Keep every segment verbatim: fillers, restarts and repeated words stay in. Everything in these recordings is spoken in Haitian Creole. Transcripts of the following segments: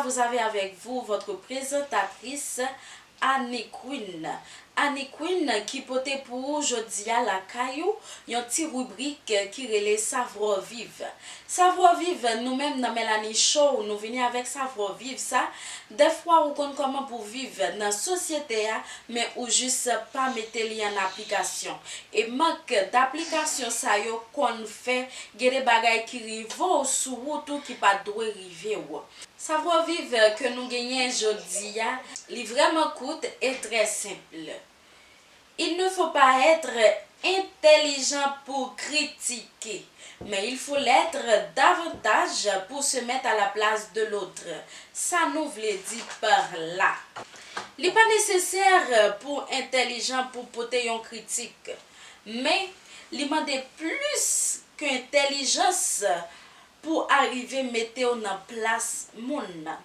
Vous avez avec vous votre présentatrice, Annie Queen. Annie Queen ki pote pou ou jodi a lakay ou yon ti ribrik ki rele Savwa Viv. Savwa Viv, nou menm nan Melanie Show, nou vini avèk savwa viv sa. Dèfwa ou konn kòman pou viv nan sosyete a, men ou jis pa mete li an aplikasyon. E mank daplikasyon sa yo konn fè gen de bagay ki rive w sou wout ou ki pa t dwe rive w. Savwa viv ke nou genyen jodi a, li vrèman kout e trè senp. Il ne faut pas être intelligent pour critiquer, mais il faut l'être davantage pour se mettre à la place de l'autre. Sa nou vle di pa la. Li pa nesesè pou entèlijan pou pote yon kritik, men li mande plis ke entèlijans pou arive mete w nan plas moun nan.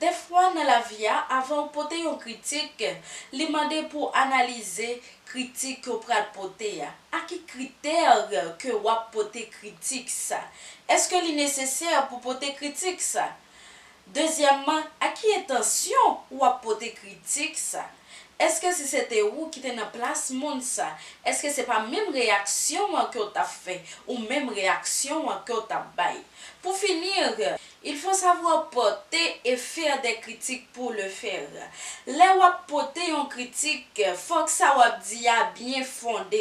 Dèfwa nan lavi a, avan w pote yon kritik, li mande pou w analize kritik ke w pral pote a. A ki kritè ke w ap pote kritik sa? Èske li nesesè pou pote kritik sa? Dezyèmman, a ki entansyon w ap pote kritik sa? Èske si se te ou ki te nan plas moun sa, èske se pa menm reyaksyon an ke w t ap fè, ou menm reyaksyon an ke w t ap bay? Pou fini, il faut savoir porter et faire des critiques pour le faire. Lè w ap pote yon kritik, fòk sa w ap di a byen fonde.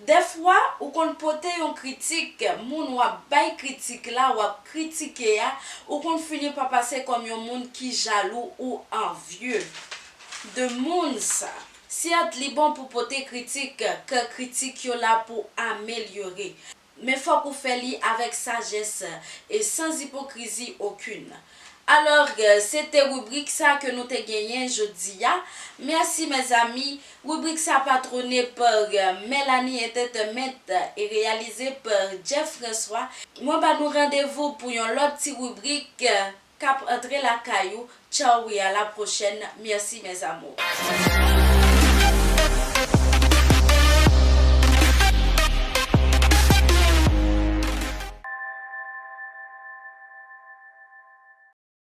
Dèfwa, ou konn pote yon kritik, moun w ap bay kritik la, w ap kritike a, ou konn fini pa pase kòm yon moun ki jalou ou anvye de moun sa. Sèt, li bon pou pote kritik, ke kritik yo la pou amelyore. Men fòk ou fè li avèk sajès e sans hypocrisie aucune. Alò, se te ribrik sa ke nou te genyen jodi a. Mèsi, mezanmi. Ribrik sa patwone pa Melanie Entertainment e reyalize pa Jeff François. Mwen ba nou randevou pou yon lòt ti ribrik k ap antre lakay ou. Tchaw e a la pwochèn. Mèsi, mes amours.